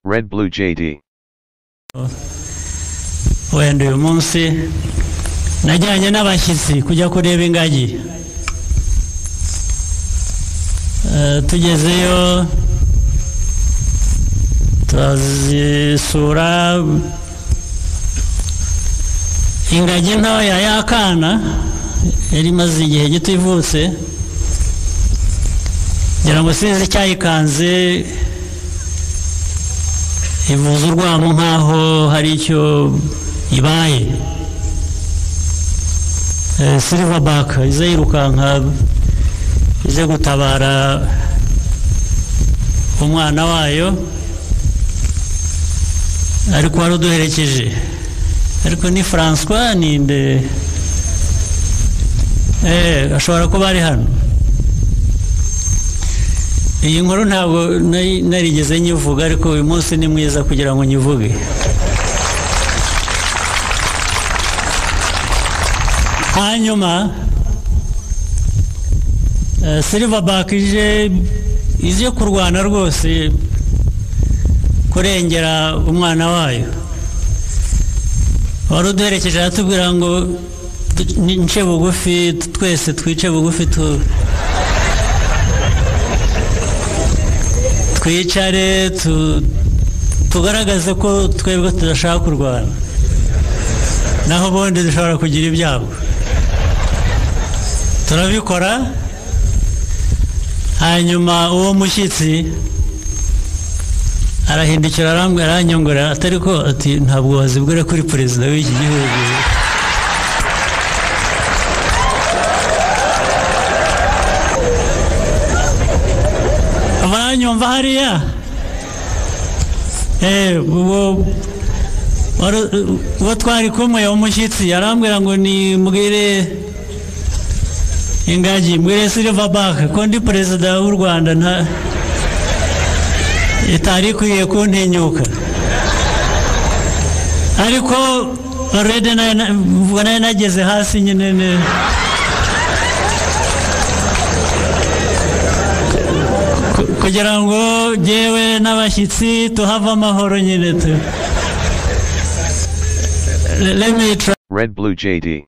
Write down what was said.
Red Blue JD. Wenda uyu munsi najyanye n'abashyitsi kujya kureba ingagi. Tugezeyo turazisura. Ingagi ntoya y'akana yari imaze igihe gito ivutse, ngira ngo sinzi icyayikanze, ivuza urwamo nk'aho hari icyo ibaye. Silverback ize yirukanka ize gutabara umwana wayo, ariko wari uduherekeje, ariko ni François ninde, ashobora kuba ari hano. Iyi nkuru ntabwo narigeze nyivuga, ariko uyu munsi ni mwiza kugira ngo nyivuge. Hanyuma Silverback ije kurwana rwose kurengera umwana wayo. Wari uduherekeje aratubwira ngo nce bugufi, twese twice bugufi, twicare, tugaragaze ko twebwe tudashaka kurwana, naho ubundi dushobora kugira ibyago. Turabikora. Hanyuma uwo mushyitsi arahindukira arambwira, aranyongora atari ko, ati ntabwo wazibwira kuri perezida w'iki gihugu. Baranyumva hariya? Uwo twari kumwe umushyitsi arambwira ngo nimbwire ingagi, mbwire Silverback ko ndi perezida w'u Rwanda, nta itari ikwiye kuntinyuka. Ariko already nari nageze hasi nyine. Kugira ngo jyewe n'abashyitsi tuhave amahoro nyine tu. Let me try. Red Blue JD.